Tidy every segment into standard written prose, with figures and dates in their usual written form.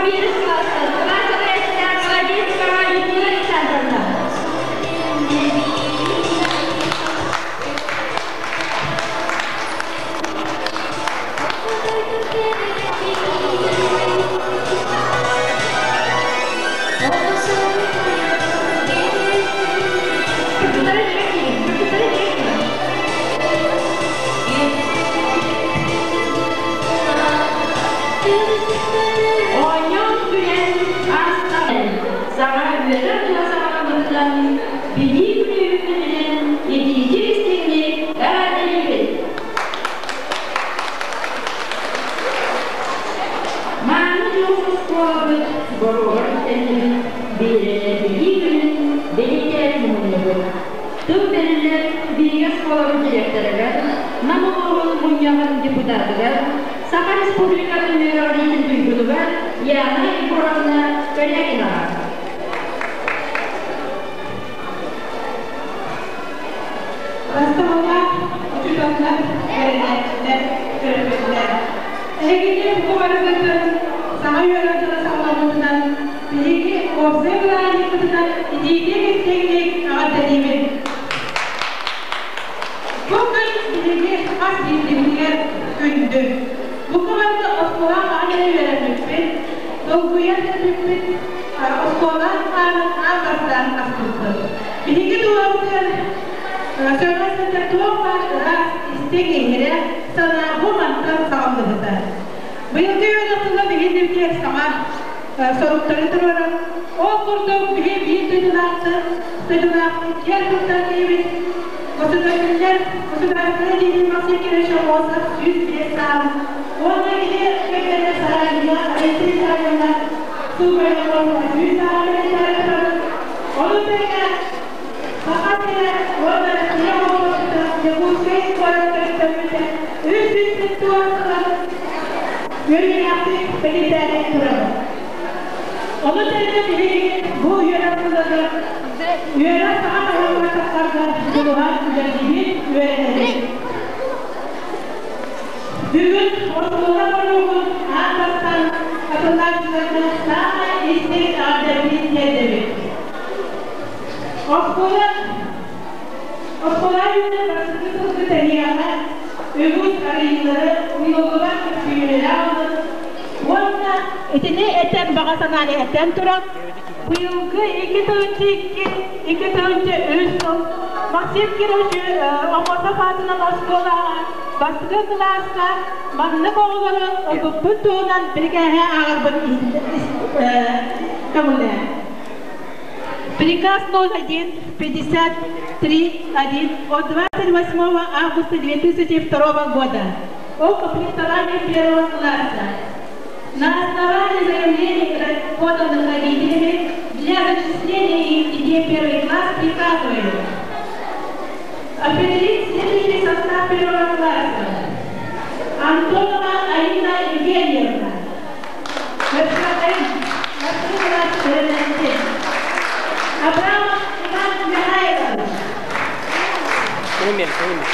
Биирис кылаастан кылаас салайааччыта Колодезникова Людмила Александровна. Кыргыттары дьиҥэ киирин, кыргыттары дьиҥэ киирин. Оонньоон күлэн ааста. Саҥа үөрэх дьыла саҕаламмытынан билии күнү итиитик истиҥник эҕэрдэлиибит! Мааны дьоҕус оскуолабыт боруогар үктэннибит, биһирэнэр билии күнүн бэлиэтээн муһуннубут. Тыл бэриллэр биһиги оскуолабыт директорыгар, Нам улууһун мунньаҕын депутатыгар, Саха Республикатын үөрэҕириитин туйгунугар Яна Егоровна Корякинаҕа. Бастамалаах учууталлар, үөрэнээччилэр, төрөппүттэр. Эһигини бу барыгытын саҥа үөрэх дьыла саҕаламмытынан биһиги уопсай бырааһынньыкпытынан итиитик-истиҥник эҕэрдэлиибит. Бу күн биһиги хас биирдиибитигэр күндү. Бука барыта оскуола хаһан эрэ үөрэммиппит, долгуйан кэлбиппит, оскуола хаанын аан бастаан аспыппыт. Биһиги дууһабытыгар сөҕө сылдьар туох баар ыраас, истиҥ иһирэх санаа бу мантан саҕаллыбыта. Быйылгы үөрэх сыла биһиги саҥа соруктары туруоран, ол курдук биһи биир дойдулаахтар, дойдулаахпыт киэн туттар киһибит Государственнай государственнай деятель Максим Кирович Аммосов 105 сааһын уонна кини кэргэнэ Сарайина Алексей Саровна Субаревна 100 сааһын бэлиэтээн турабыт. Ону тэҥэ Саха сирэ уонна Россия болуоссата Якутскай куорат төрүттэммитэ 370 сылын үөрүүлээхтик бэлиэтээри турабыт. Ону тэҥэ биһиги бу үөрэх сылыгар үөрэх саҥа таһымыгар тахсарга дьулуһан үлэлиибит, үөрэнэбит. Бүгүн оскуола боруогун аан бастаан атыллааччыларга саамай истиҥ эҕэрдэбитин тиэрдэбит. Оскуола оскуола үүнэр бастакы сылгы тэһиэҕэ үгүс арыйыылары умнуллубат көстүүнүлээх ылын уонна итини этэн баҕа санааны этэн туран быйылгы 2 тыһыынча 2, 2 тыһыынча 3 сыл Максим Кирович Аммосов аатынан оскуолаҕа бастакы кылааска маннык оҕолору ылбыппыт туһунан бирикээһи ааҕарбын көҥүллээн. Приказ 01 53 1 от 28 августа 2002 года о комплектовании первого класса. На основании заявлений, поданных родителями для зачисления их детей в первый класс, приказываю определить следующий состав первого класса. Антонова Алина Евгеньевна. Абрамов Иван Михайлович.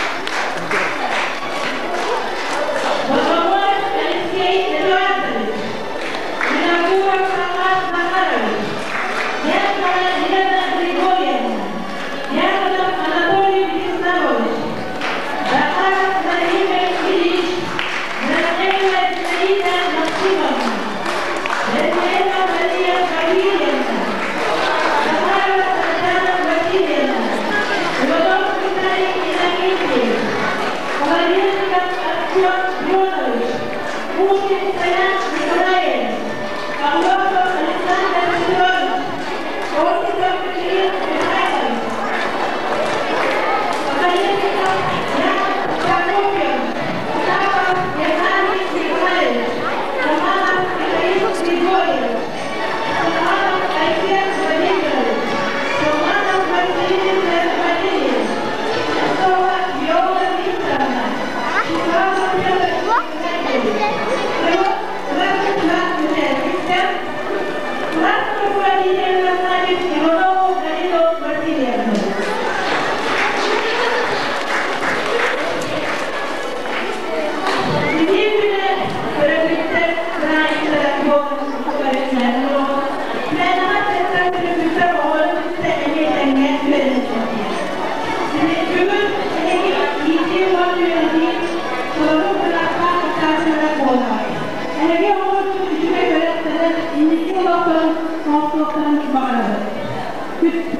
Богомолов Алексей Эдуардович. Винокуров Роман Захарович. Дьяконова Елена Григорьевна. Дьяконов Анатолий Вячеславович. Захаров Владимир Ильич. Мироненко Зинаида Максимовна. Даниэла Мария Гаврильевна. Захарова Татьяна Васильевна. Иванов Виталий Иннокентьевич.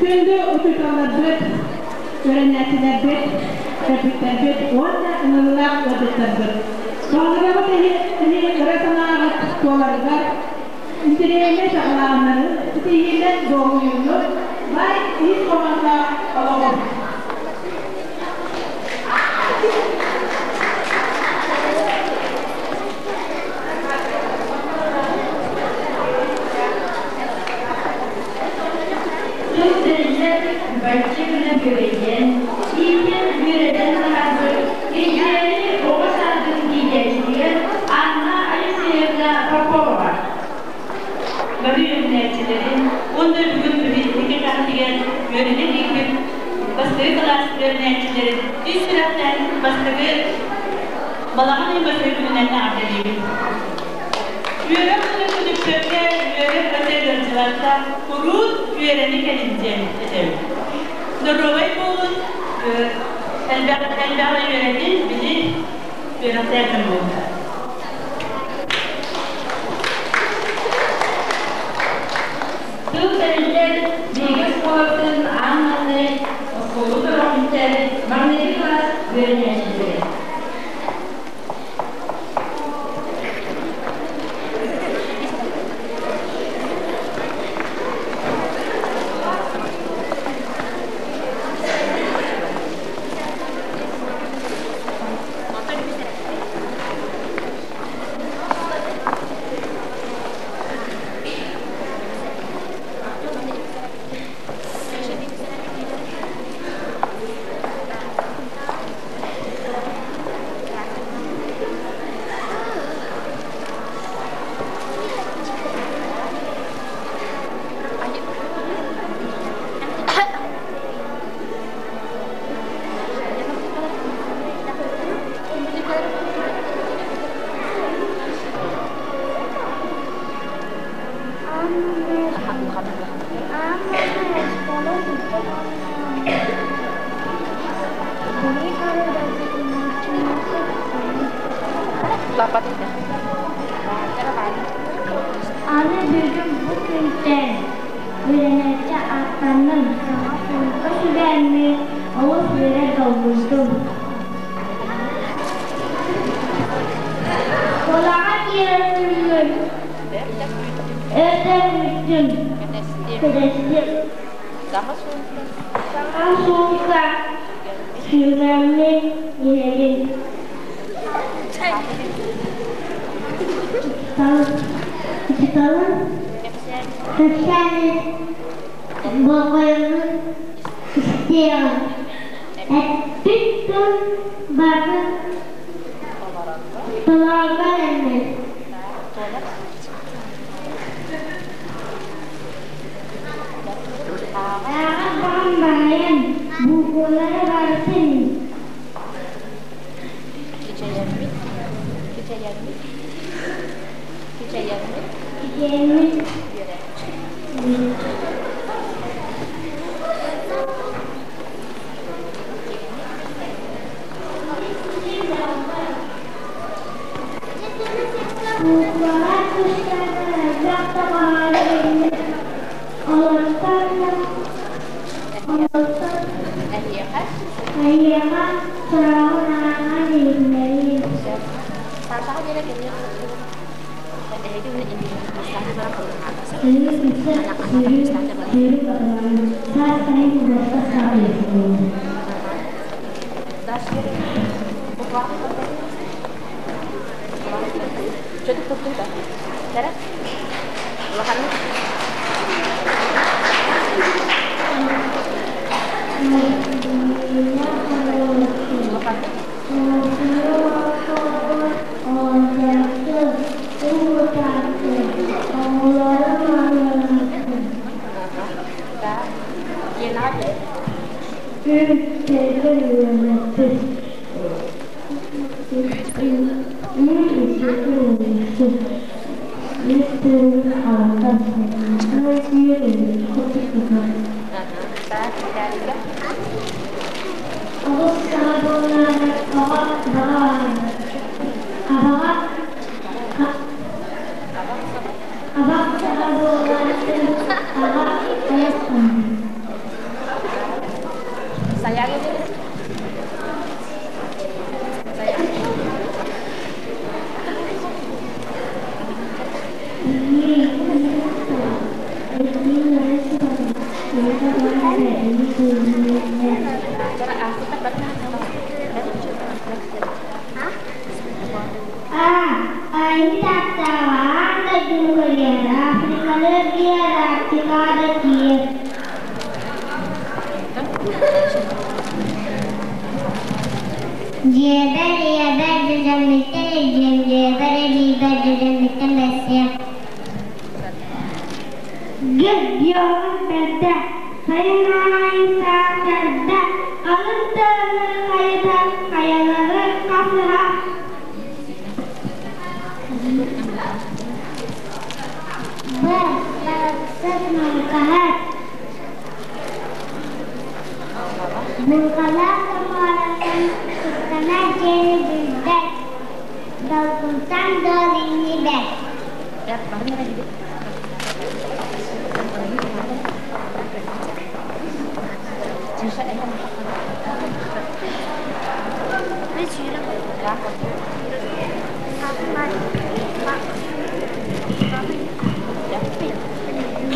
Күндү учууталларбыт, үөрэнээччилэрбит, төрөппүттэрбит уонна ыҥырыылаах ыалдьыттарбыт. Баҕарабыт эһиги ыра санааҕыт туоларыгар интэриэһинэй саҕалааһыннары ситиһиинэн дуоһуйууну, баай ис хоһоонноох олоҕу. Тыл тэриллэр бачча гына бүөбэйдээн, иитэн, үөрэтэн таһаарбыт Кэнчээри оҕо саадын иитээччитигэр Анна Алексеевна Поповаҕа. Бары үөрэнээччилэрин уонна бүгүн икки кэҕэтигэр үөрэнэ киирбит бастакы кылаас үөрэнээччилэрин ис сүрэхтэн бастакы балаҕан ыйын бастакы күнүнэн эҕэрдэлиибин. Үөрэх сылын түмүкпэккэ, үөрэх-көтө ыалдьыбакка, куруук үөрэни кэлин диэн этэбин. Доруобай буолун, элбэх элбэҕи үөрэтин, билин, үөрэхтээх дьон буолун. Тыл тэриллэр биһиги оскуолабытын аан маҥнай оскуола төрөппүттэрин маҥнайгы кылаас үөрэнээччилэрэ. Аны бүгүн бу күнтэн үөрэнээччи ааттанным, саҥа суукка сүбээммин олус үөрэ долгуйдум. Оскуолаҕа киирэр күммүн өр күүттүм, кэтэстим. Саҥа суукка сүбэммин иһэбин. Учууталым кэпсээнин болҕойоммун истиэҕим. Эппит тыл барытын толорорго эрэнним. Ааҕар баҕам баайан, буквалары барытын Кичэйэммит, кичэйэммит, кичэйэммит, кичэйэммит Буквалар тустарынан элбэх даҕаһаары иһиллэр. Олортон олортон Эһиэхэ эһиэхэ сороҕун ааҕан иһитиннэриим. Саашаҕа диэри кэмҥэ Оҕус саҕа буоллаҕына оҕо баҕа абаҕа абах саҕа буоллаҕына аҕа айах. А. Айыы таптаҕа аан дойдуну кэрийэр, Африканы эргийэр, Арктикаҕа да тиийэр. Дьиэбэр ийэбэр дьэдьэммиттэн илдьиэм, дьиэбэр эдьиийбэр дьэдьэммиттэн бэссиэм. Гербион бэрдэ, сайын аайы саас эрдэ, алын тыалары хайыта, хайалары хасыһа. Б. Барахсан муҥхаһар. Муҥхалаах томороттон куттанар диэни билбэт, долгунтан дуол иҥнибэт.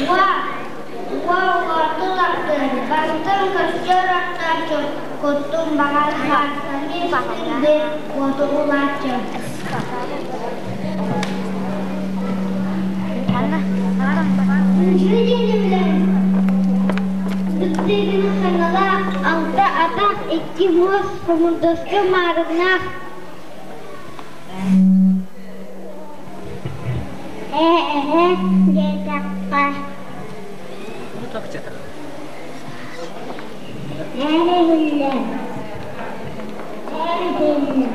Уа, уа уоту таптыыр, бантан көрсөр аттааччы, куттун баҕарбат, күндү уоту улааччы. Үҥкүү диэни билэбин. Дыктыгын саҥалаах, алта атах, икки муос, хомурдаска маарыннаах. Ээ, эһэ диэтэххэ эр иһиллэр, эр иһиллэр.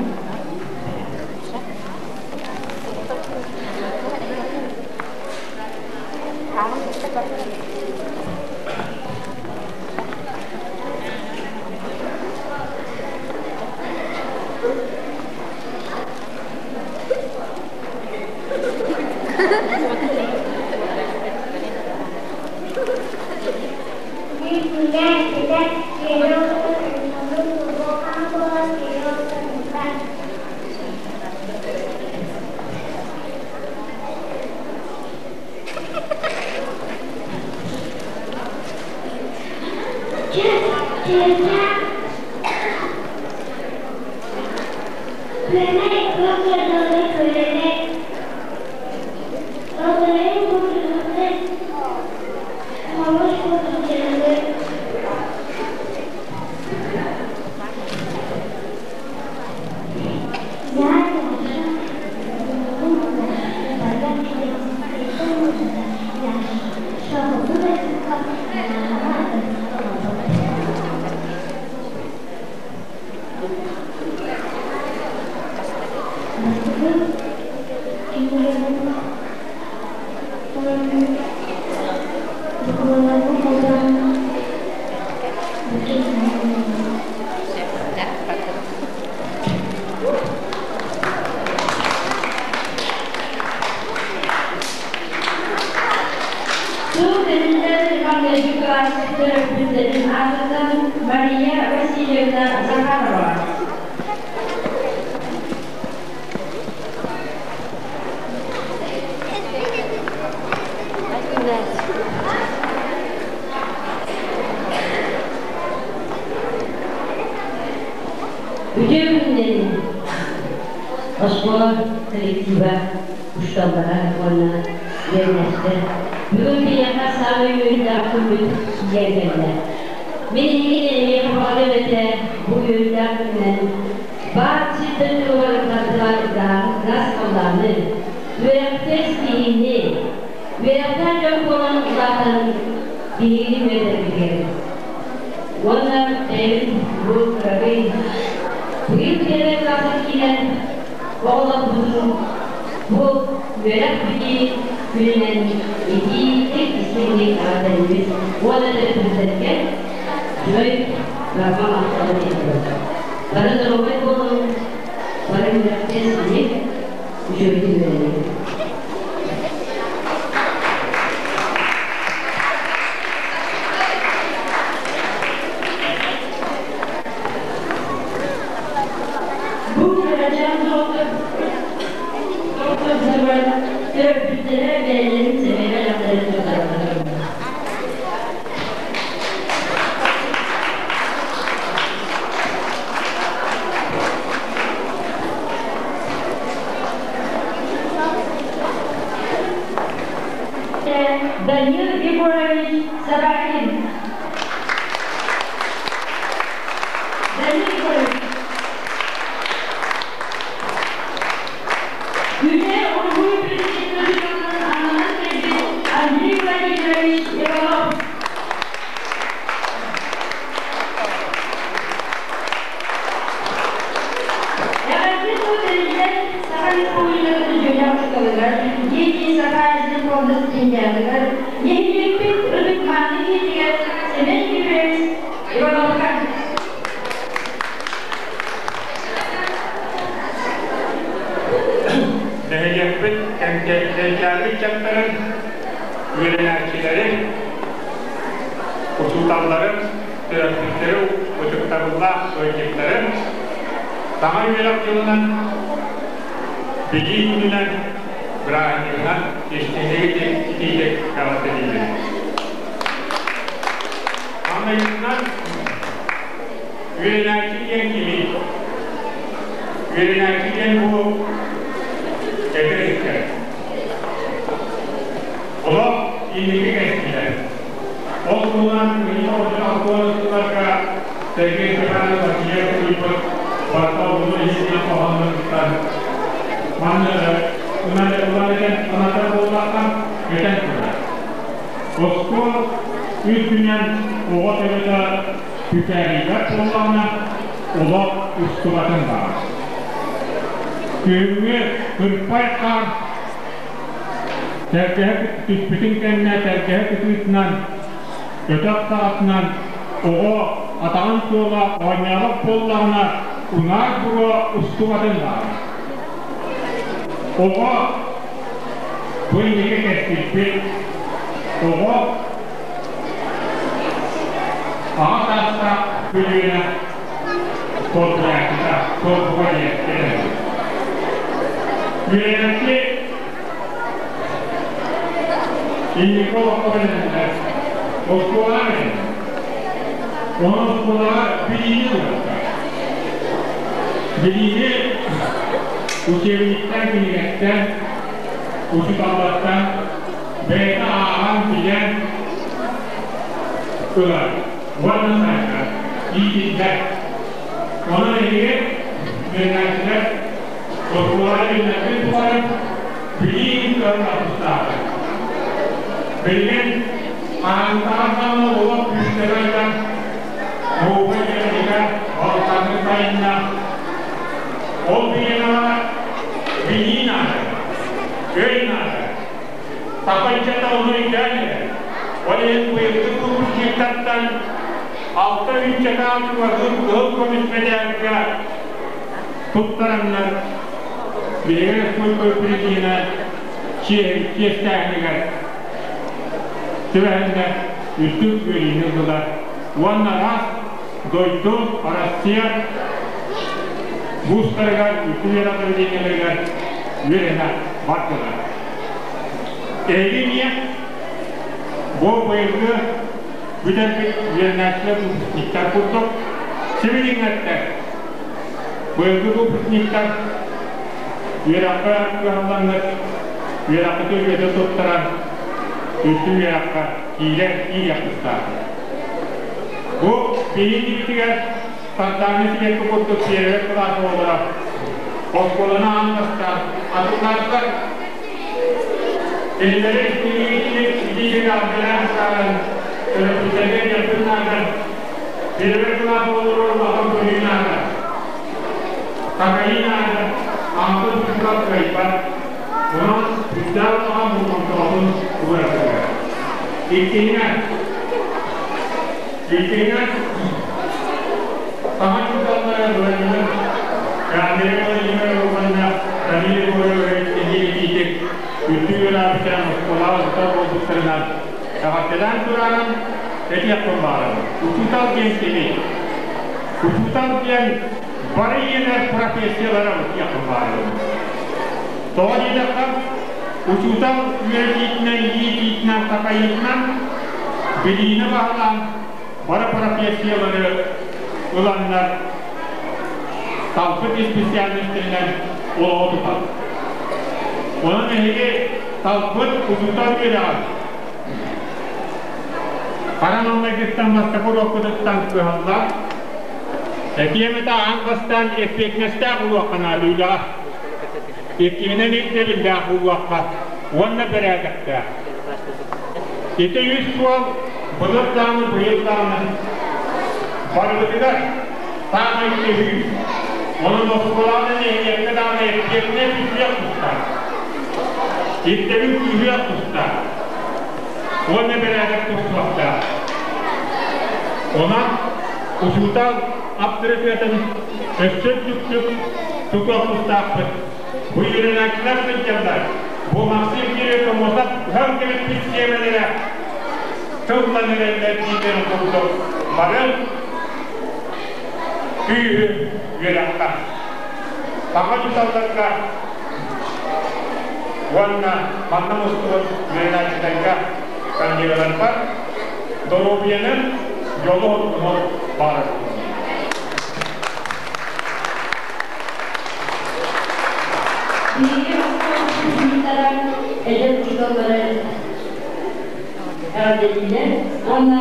Тыл тэриллэр маҥнайгы кылаас төрөппүттэрин аатыттан Мария Васильевна Захарова. Үтүө күнүнэн оскуола коллектива, учууталлара уонна үөрэнээччилэр. Бүгүн биһиэхэ саамай үөрүүлээх күммүт тиийэн кэллэ. Мин эһигини эмиэ баҕарыам этэ бу үөрүүлээх күнүнэн баар сирдэр туругар газ халлааны, үөрэхтээх ситиһиини, үөрэхтээх дьон буолан улаатан биһигини үөрэтэргитигэр. Уонна бэйэбит бу кыракый быйыл кэлэр кылааска киирэн оҕолорбутун бу үөрэх билии күнүнэн итиитик истиҥник эҕэрдэлиибит уонна төрөппүттэргэ үчүгэй барҕа махталы тиэрдэбит. Бары доруобай буолуҥ, бары үөрэхтиэ синик, үчүгэйдик үөрэниҥ. Бу кырачаан доҕоттордоро төрөппүттэрэ бэйэлэрин сэмэй бэлэхтэрин туттараллар. үөрэнээччитэ Данил Егорович Собакин. Данил Егорович. Үлэ уруһуй президентын ананан кэлбит Андрей Владимирович Иванов. Эҕэрдэ тыл тэриллэн Саха Республикатын үтүөлээх учууталыгар, Дети Саха фонда стипендиатыгар, нэһилиэкпит ытык-мааны киһитигэр Сэмэн Егорович Ивановка. Нэһилиэкпит кэнчээри ыччаттарын, үөрэнээччилэрин, учууталларын, төрөппүттэри ытыктабыллаах ыалдьыттарын саҥа үөрэх дьылынан, Билии күнүнэн, бырааһынньыгынан истиҥник итиитик эҕэрдэлиибин. Маҥнайгытынан үөрэнээччи диэн кимий? Үөрэнээччи диэн бу эдэр ыччат. Олох инники кэскилэ. Ол туһунан ыйыта олорон сылларга Сергей Степанович Васильев суруйбут Барта оҕону иһитинэн хоһоонноруттан манна ылан этэн санатар буоллахха, этэн турар. Остуол үрдүнэн оҕо төбөтө түкээрийбэт буоллаҕына, олох устубатын баар. Күһүҥҥү кырпай хаар Тэлгэһэ түспүтүн кэннэ тэлгэһэ кытыытынан, өтөх саҕатынан оҕо атаҕын суола оонньообот буоллаҕына, унаар буруо устубатын баара. Оҕо бу инники кэскилбит, оҕо аҕа саастаах көлүөнэ солбуйааччыта, солбуга диэн этэллэр. Үөрэнээччи инники олоххо бэлэмнэнэр, оскуолаҕа бэлэмнэнэр. Онон оскуолаҕа билиини ылыахтаах. Билиини учебниктан, кинигэттэн, учууталлартан бэйэтэ ааҕан, билэн ылар уонна сайдар, иитиллэр. Онон эһиги үөрэнээччилэр оскуолаҕа үөрэнэргит тухары билии кыаҕын тустааххыт. Билигин хаһааҥҥытааҕар даҕаны олох күүскэ сайдан, наука техника балысханнык сайынна. Ол бириэмэҕэ билии наада, өй наада. Саха ыччата ону өйдөөн эрэр. Ол иһин быйылгы выпускниктартан 6 чакаа чугаһыыр кыһыл көмүс мэдээлгэ туттараннар биһиги республика президенэ чиэстээһинигэр түбэһэннэр үрдүк үөрүүнү ыллылар уонна араас дойду Россия вузтарыгар үрдүк үөрэх заведениеларыгар үөрэнэ бардылар. Эһиги эмиэ бу быйылгы бүтэрбит үөрэнээччилэр выпускниктар курдук сибилиҥҥэттэр быйылгы выпускниктар үөрэххэ кыһаллаҥҥыт үөрэххитин үөтэ туттаран үрдүк үөрэххэ киирэр киириэх тустааххыт. Бу биһиги Сардаана сибэкки курдук первый кылаас оҕолоро оскуоланы аан бастаан атыллаатылар. Кинилэри истиҥник итиигэ ардылаан сааран, төрөппүттэргэ дьарбын наада, первый кылаас оҕолоро улахан көрүү наада, такайыы наада, антон учуутал кыайбат. Онон сүрдээх улахан болҕомтоҕутун уураргытыгар. Иккиһинэн, Иккиһинэн, саҥа учууталлары Владимир Андрей Владимирович уонна Данил Егорович итиитик үрдүк үөрэҕиттэн оскуолаҕа учуутал буолбуттарынан эҕэрдэлээн туран этиэхпин баҕарабын. Учуутал диэн кимий? Учуутал диэн бары иэнэр профессиялара диэхпин баҕарабын. Тоҕо диэтэххэ, учуутал үөрэтиитинэн, иитиитинэн, такайыытынан билиини баһылаан бары профессиялары ыланнар талбыт исписээлинэстэринэн олоҕу тутар. Онон эһиги талбыт учуутал үөрэҕин Хара маҥнайгыттан бастакы уруокпутуттан кыһаллар. Этиэм этэ аан бастаан эппиэтинэстээх буолуохха наада үлэҕэ. Иккиһинэн ирдэбиллээх буолуохха уонна бэрээдэктээх. Ити үс суол былыр даҕаны быйыл даҕаны барыбытыгар саамай төһүү. Онон оскуолаҕа да нэһилиэккэ даҕаны эппиэтинэс үрдүөх тустаах. Ирдэбил күүһүөх тустаах. Уонна бэрээдэк тупсуохтаах. Онон учуутал аптарытыатын өссө үрдүктүк тутуох тустаахпыт. Бу үөрэнээччилэр сылдьаллар. Бу Максим Кириллович Томосов ыһан кэбиспит сиэмэлэрэ тыллан эрэллэр дииллэрин курдук бары күүһү үөрэххэ, саҥа учууталларга уонна манна мустубут үөрэнээччилэргэ коллегаларбар доруобуйаны, дьолу-соргуну баҕарабын. Биһиги оскуолабыт эдэр учууталлары эҕэрдэлииллэр уонна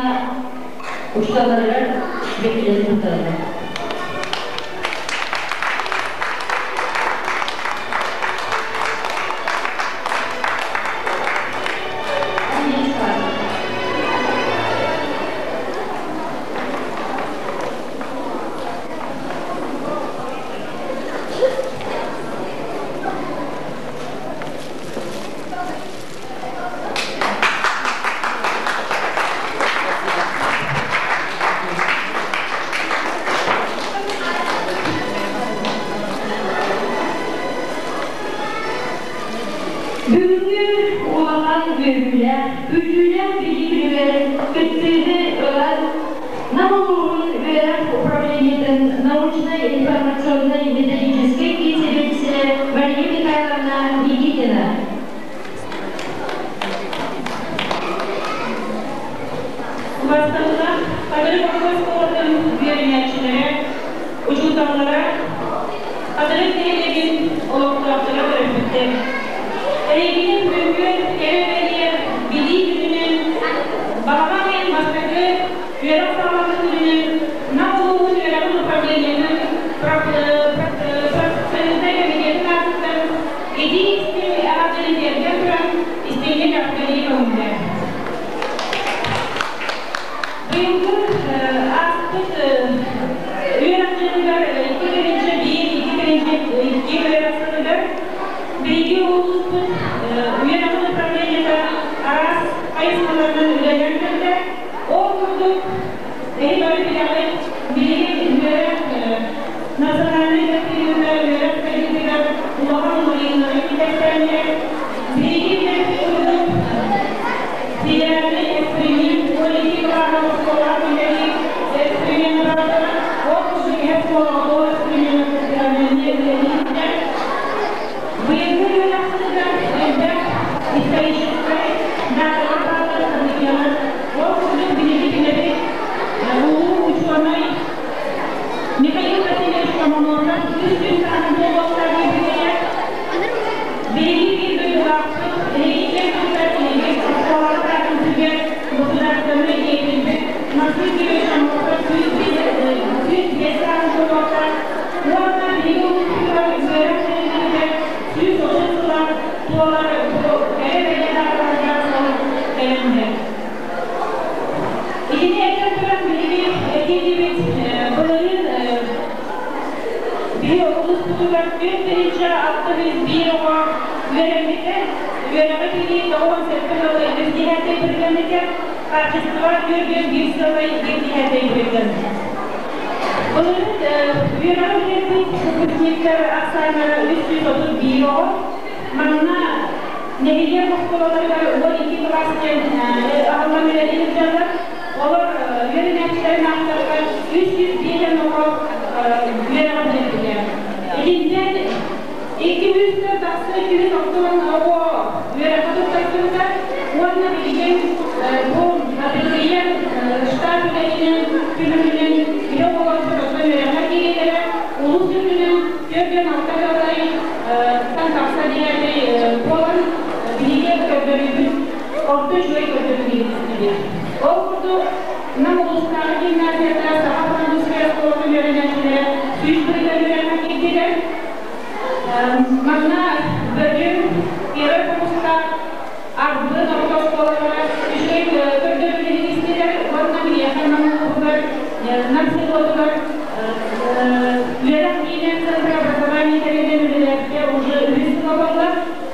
учууталларыгар сибэккилэрин туттараллар. Бүгүҥҥү улахан үөрүүлээх, күүтүүлээх билии күнүгэр кыттыыны ылан Нам улууһун үөрэх управлениетын научнай-информационнай методическай киин сэбиэдиссэйэ Мария Михайловна Никитина. Бастакынан Хатырык орто оскуолатын үөрэнээччилэрэ, учууталлара, Хатырык нэһилиэгин олохтоохторо төрөппүттэр. Эһигини бүгүҥҥү кэрэ бэлиэ Билии күнүнэн Балаҕан ыйын бастакы үөрэх саҕаламмыт күнүнэн Нам улууһун үөрэҕин управлениетын профсоюзнай кэмитиэтин аатыттан итии-истиҥ эҕэрдэни тиэрдэн туран истиҥник эҕэрдэлии көҥүллэ. Быйылгы ааспыт үөрэх дьылыгар 2001, 2002 үөрэх сылыгар биһиги улууспут үөрэҕин управлениета араас хайысхаларынан үлэлээн кэллэ. Ол курдук, эһи бары билэҕит, билигин үөрэх национальнай доктринатыгар үөрэх сайдыытыгар улахан уларыйыылары киллэртээннэр, биһиги билэрбит курдук, федеральнай эксперимент 12 кылааһы оскуолаҕа киллэрии эксперимент барбатаҕа, ол курдук иһэ оскуолаҕа ол эксперимент үлэлии сылдьар. Быйылгы үөрэх сылыгар элбэх историческай дааталар бааллар, событиелар. Ол курдук биһиги билэбит улуу учуонай Михаил Васильевич Ломоносов 300 сааһын туолуохтаах юбилейа. Биһиги биир дойдулаахпыт, эһиги киэн туттар киһигит, оскуолаҕыт аатын сүгэр государственнай деятельбит Максим Кирович Аммосов 105 сааһын туолуохтаах уонна биһиги улууспутугар үөрэх тэриллибитэ 130 сыла туолар кэрэ бэлиэ дааталарыгар сыл кэлэн иһэр. Итини этэн туран биһиги этиибит былырыын биһи улууспутугар 4601 оҕо үөрэммитэ, үөрэҕи киирии 97 сылы 2 быргаммыта, хаачыстыба 41 сылы 2 быргаммыта. Былырыын үөрэҕи бүтэрбит выпускниктар ахсааннара 331 оҕо. Манна нэһилиэк оскуолаларыгар 12 кылаас диэн аһыллан үлэлии сылдьаллар. Олор үөрэнээччилэрин ааттарыгар 305 оҕо үөрэҕи бүтэрбитэ. Итинтэн 200 тахса 290 оҕо үөрэххэ туттарсыбыта уонна билигин бу абитуриент штаб үлэтинэн көмөтүнэн үлэ оҕолорбут оттон үөрэххэ киириилэрэ улуус үрдүнэн 46 ыалай тан тахса диэри буолан биһиги көрдөрүүбүт орто үчүгэй көрдөрүүнү ситистибит. Ол курдук, Нам улуустааҕы гимназията Саха французскай оскуолатын үөрэнээччилэрэ 100% үөрэххэ киирдилэр. Манна Бөтүҥ, Первай курстаах Арбын орто оскуолалара үчүгэй көрдөрүүнү ситистилэр уонна биһиэхэ Нам улууһугар, Нам селотугар үөрэх киинэ Центр образования тэриллэн үлэлээбитэ уже үһүс сыла буолла.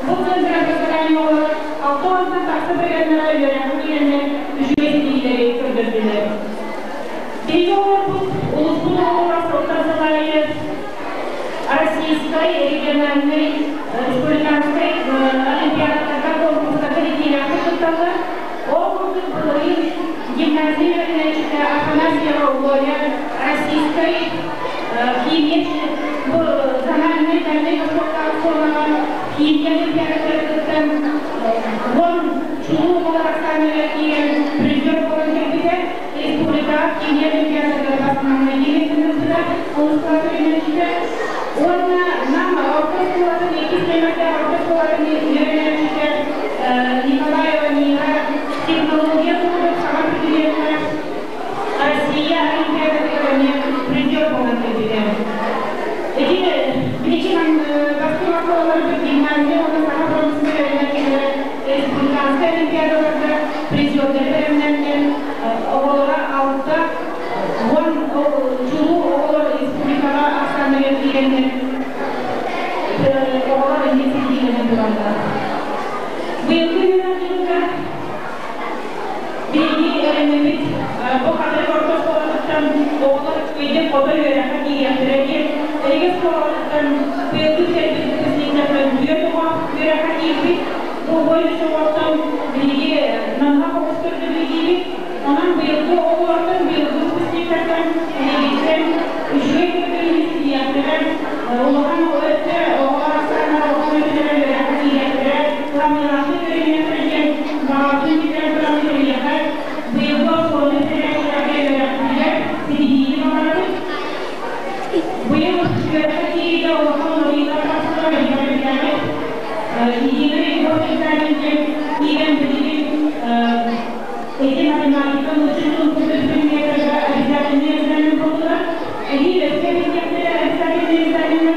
Бу Центр образования оҕолоро 60-тан тахса бырыһыаннара үөрэххэ киирэннэр үчүгэй ситиһиилэри көрдөрдүлэр. Биһиги оҕолорбут улууспут оҕолоро сылтан сыл аайы Российскай, региональнай, республиканскай олимпиадаларга, конкурстарга ситиилээхтик кытталлар. Ол курдук былырыын гимназия үөрэнээччитэ Афанасьева Оля Российскай химия бу зональнай дальнай востоктааҕы зонаҕа химия олимпиадатыгар кыттан уон чулуу оҕолор ахсааныгар киирэн призер буолан кэлбитэ. Республикаҕа химия олимпиадатыгар бастаҥҥа миэстэтин ылбыта улуустаах үөрэнээччитэ. Уонна Нам орто оскуолатын иккис нүөмэрдээх орто оскуолатын үөрэнээччитэ Николаева Нина технология курдук саҥа предметнэр Россия Олимпиадатыгар эмиэ призер буолан кэлбитэ. Ити билигин бастыҥ оскуолаларбыт гимназия уонна саха промышленнай үөрэнээччилэрэ республиканскай олимпиадаларга призердары бэлэмнэннэр оҕолоро 60 чулуу оҕолор республикаҕа ахсааныгар киирэннэр оҕолор эмиэ ситиһиилэнэн тураллар. Быйылгы үөрэх дьылыгар биһиги эрэнэбит бу Хатырык орто оскуолатыттан оҕолор үчүгэйдик хото үөрэххэ киириэхтэрэ диэн. Эригэ оскуолатыттан быйылгы кэлбит выпускниктартан түөрт оҕо үөрэххэ киирбит. Бу үс оҕоттон биһиги намыһах оҕус көрдөрүү диибит. Онон быйылгы оҕолортон, быйылгы выпускниктартан эһигиттэн үчүгэй көрдөрүүнү ситиһиэхтэрэ, улахан өттө оҕолор ахсааннара улахан өттүлэрэ үөрэххэ киириэхтэрэ, кыһамньылаахтык үөрэниэхтэрэ диэн баҕабытын киллэрэн туран эһиэхэ быйылгы оскуоланы бүтэрээччилэргэ үөрэхпитигэр ситиһиини баҕарабыт. Быйыл үөрэххэ киириигэ улахан уларыйыылар тахсаллар элбэҕи билэҕит. Единый госэкзамен диэн киирэн билигин эти математика, нуучча тылын курдук предметтергэ обязательный экзамен буоллулар. Эһиил өссө билиэхтэрэ обязательный экзамены.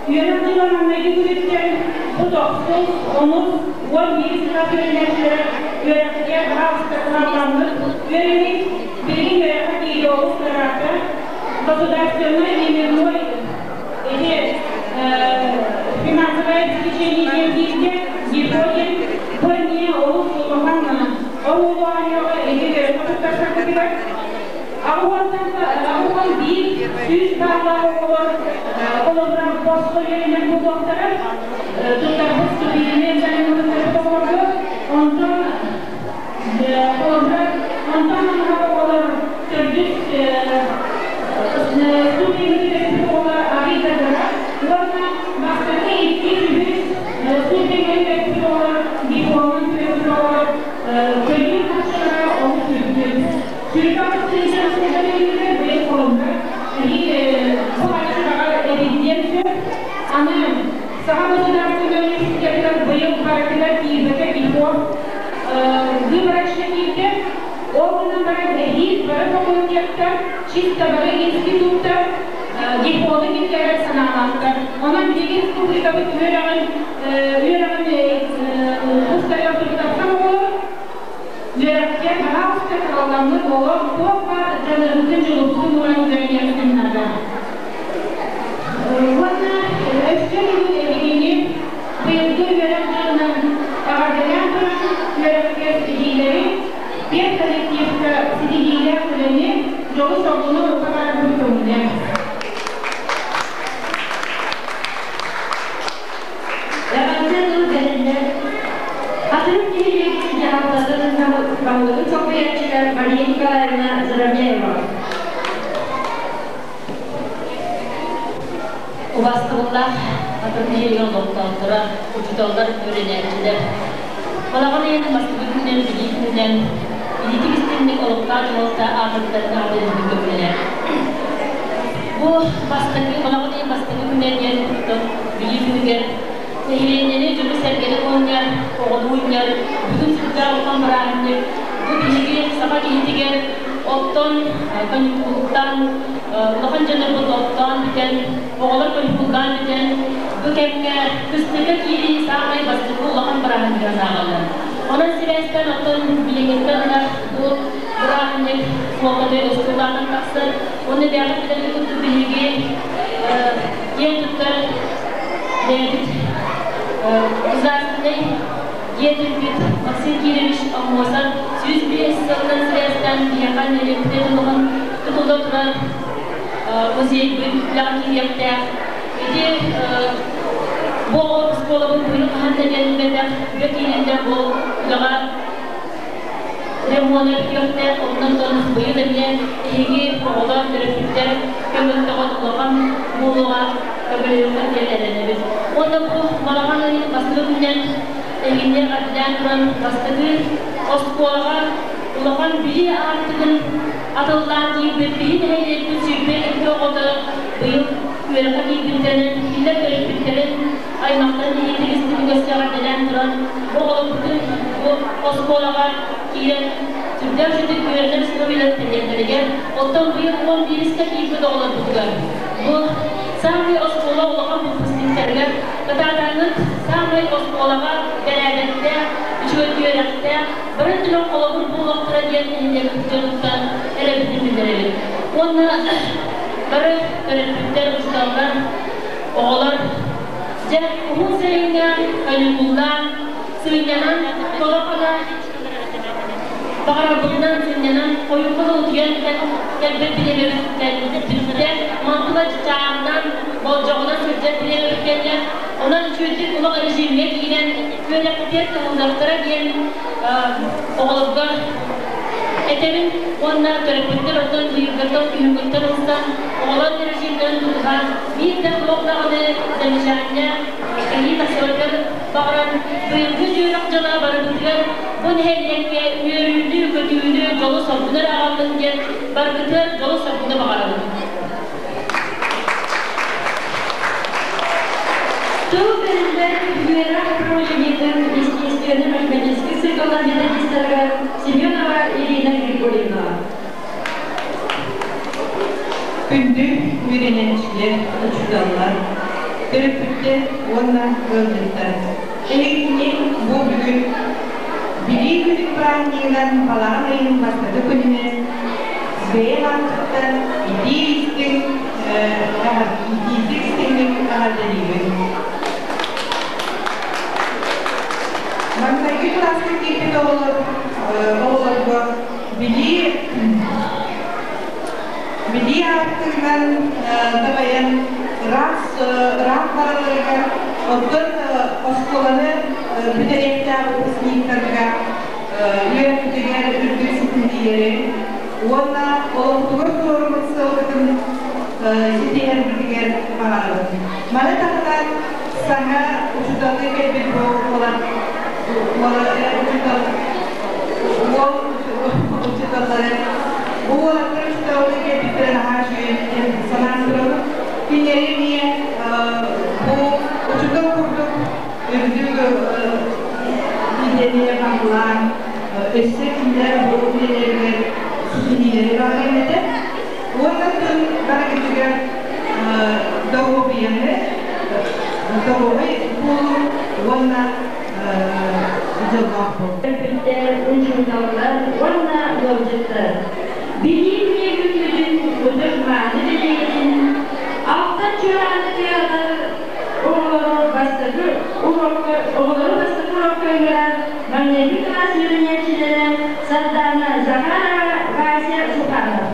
Үөрэх дьыла маҥнайгы күнүттэн бу тохсус, онус, 11 сылаас үөрэнээччилэрэ үөрэххитигэр баһаалыста кыһаллаҥҥыт үөрэниҥ. Билигин үөрэххэ киирии олус ыараата. Государственный именной или финансовое обеспечение диэн киирдэ, ГИФО диэн бу эмиэ олус улахан оруолу эһиги үөрэххэ туттарсаргытыгар. 81 100 бааллаах оҕолор холобура босхо үөрэнэр буолуохтара. Туттарбыт вступительный экзамен туттарбыт оҕолорго. Онтон холобура онтон намыһах оҕолор төрдүс ступеньы бүтэрбит оҕолор арыйдадыра. Уонна бастакы иккис үһүс ступеньы бүтэрбит оҕолор дипломун бүтэрбит оҕолор төлүүр харчылара олус үрдүк. 28 тыһыынча сылга быйыл холобура эһиги бу харчы эбиллиэн сөп. Аны Саха государственнай университетыгар быйыл барытыгар киирбэтэ ГИФО выборочно киирдэ. Ол гынан баран эһиил бары факультеттар, чисто бары институттар ГИФОну киллэрэр санаалаахтар. Онон биһиги республикабыт үөрэҕин үөрэҕин тустарыгар туттарсан оҕолор үөрэххэ баһаалыста кыһалламмыт олох туох баар дьаныарбытын дьулурбутун ууран үөрэниэхпитин наада. Уонна өссө бүгүн эһигини быйылгы үөрэх дьылынан эҕэрдэлээн туран үөрэххэ ситиһиилэри, педколлективка ситиһиилээх үлэни, дьолу-соргуну баҕарарбын көҥүлэ. Эҕэрдэ тыл бэриллэр. Хатырык нэһилиэгин дьаһалтатын баһылыгын солбуйааччыта Мария Николаевна Заровняева. Убаастабыллаах Хатырык нэһилиэгин олохтоохторо, учууталлар, үөрэнээччилэр. Балаҕан ыйын бастакы күнүнэн билии күнүнэн илиитик истиҥник олохтоох дьаһалта аатыттан эҕэрдэлэрбин көҥүллэнэр. Бу бастакы балаҕан ыйын бастакы күнэ диэн билии күнүгэр Нэһилиэнньэни, дьону-сэргэни мунньар, оҕону мунньар, бүгүн сүрдээх улахан бырааһынньык. Бу биһиги саха киһитигэр оттон каникултан улахан дьоннорбут оттоон бүтэн, оҕолор каникулдаан бүтэн, бу кэмҥэ кыстыкка киирии саамай бастакы улахан бырааһынньыгынан ааҕаллар. Онон сибээстэн оттон билиҥҥиттэн ыла бу бырааһынньык суолтата өссө улаатан тахсар. Уонна бэйэҕит билэргит курдук биһиги киэн туттар бэйэбит государственнай деятельбит Максим Кирович Аммосов 105 сылынан сибээстээн биһиэхэ нэһилиэкпитин улахан тутулла турар музейбыт үлэҕэ киириэхтээх. Ити бу оскуолабыт быйыл хаһан да диэн үлэ киириннэ бу үлэҕэ ремонт бүтүөхтээх, онон быйыл эмиэ эһиги оҕолор, төрөппүттэр көмөлтөҕүт улахан буолуоҕа, көмөлөһүөххэ диэн эрэнэбит. Уонна бу балаҕан ыйын бастакы күнүнэн эһигини эҕэрдэлээн туран бастакы оскуолаҕа улахан билии аартыгын атыллаан киирбит биһи нэһилиэкпит 22 оҕото быйыл үөрэххэ киирбиттэринэн кинилэр төрөппүттэрин аймахтарын иһитик истиҥ өссө эҕэрдэлээн туран бу оҕолорбутун бу оскуолаҕа киирэн сүрдээх үчүгэй үөрэнэр условиялар тэрийэллэригэр, оттон быйыл 11-скэ киирбит оҕолорбутугар бу саамай оскуола улахан выпускниктарыгар кытаатаҥҥыт саамай оскуолаҕа бэрээдэктээх, үчүгэй үөрэхтээх, бары өттүнэн холобур буолуохтара диэн нэһилиэкпит дьонуттан эрэбитин биллэрэбит. Уонна бары төрөппүттэр, учууталлар, оҕолор дьэ уһун сайыҥҥа каникуллаан, сынньанан, толо-хана баҕарарбытынан сынньанан, хойукка да утуйан кэлбит бириэмэбит мантыла чааһынан, болдьоҕунан сылдьар бириэмэбит кэллэ. Онон үчүгэйдик улах режимҥэ киирэн, үөрэхпитигэр кыһаллыахтара диэн оҕолорго этэбин уонна төрөппүттэр оттон быйылгыттан күһүҥҥүттэн ылсан оҕолор режимнэрин тутуһан биир да туох даҕаны замечание кэһии тахсыбатыгар баҕаран быйылгы үөрэх дьыла барыбытыгар бу нэһилиэккэ үөрүүнү, көтүүнү, дьолу-соргуну эрэ аҕаллын диэн барыгытыгар дьолу-соргуну баҕарабын. Тыл бэриллэр үөрэх управлениетын естественно-математическай цикллар методистарыгар Семенова Ирина Григорьевна. Күндү үөрэнээччилэр, учууталлар, төрөппүттэр уонна ыалдьыттар! Эһигини бу бүгүн Билии күнүн бырааһынньыгынан балаҕан ыйын бастакы күнүнэн бэйэм ааппыттан итии-истиҥ итиитик-истиҥник эҕэрдэлиибин. Маҥнайгы кылааска киирбит оҕолор оҕолорго билии билии аартыгынан дабайан ыраах ыраах баралларыгар, оттон оскуоланы бүтэриэхтээх выпускниктарга үөрэхпитигэр үрдүк ситиһиилэри уонна олохтугар туруоруммут сыалбытын ситиһэрбитигэр баҕарабын. Маны таһынан саҥа учууталлыы кэлбит буолан учуутал уол учууталлары бу уолаттар учууталлыы кэлбиттэрин наһаа үчүгэй санаан турабын. Кинилэри эмиэ бу учуутал курдук үрдүк идэни баһылаан, өссө кинилэр бу үлэлэригэр ситиһиилэри баҕарыам этэ. Уонна тыл барыгытыгар доруобуйаны, доруобай буолуу уонна дьоллоох буолуу. Төрөппүттэр, учууталлар уонна ыалдьыттар Билии күнэ күммүтүн ытык-мааны бэлиэтин алтан чуорааны тыаһатар оҕолору бастакы уруокка оҕолору бастакы уруокка ыҥырар маҥнайгы кылаас үөрэнээччилэрэ Сардаана Захарова, Вася Суханов.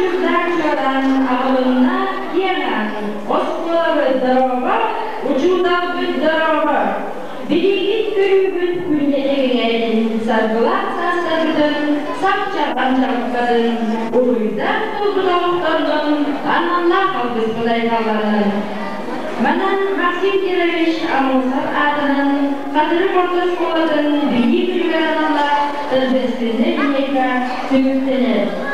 чуурдаах чуораан аҕылынна киэҥ аан, оскуолабыт дорообо, учууталбыт дорообо! Билиигит-көрүүгүт күннэтэ кэҥээтин, саргылаах саастаргытын сап чаҕан чаҕыппатын, уруйдаах буолбут олохторунан аналлаах алгыспыт айхалланын. Манан Максим Кирович Аммосов аатынан Хатырык орто оскуолатын билии күнүгэр аналлаах торжественнай линейка түмүктэнэр.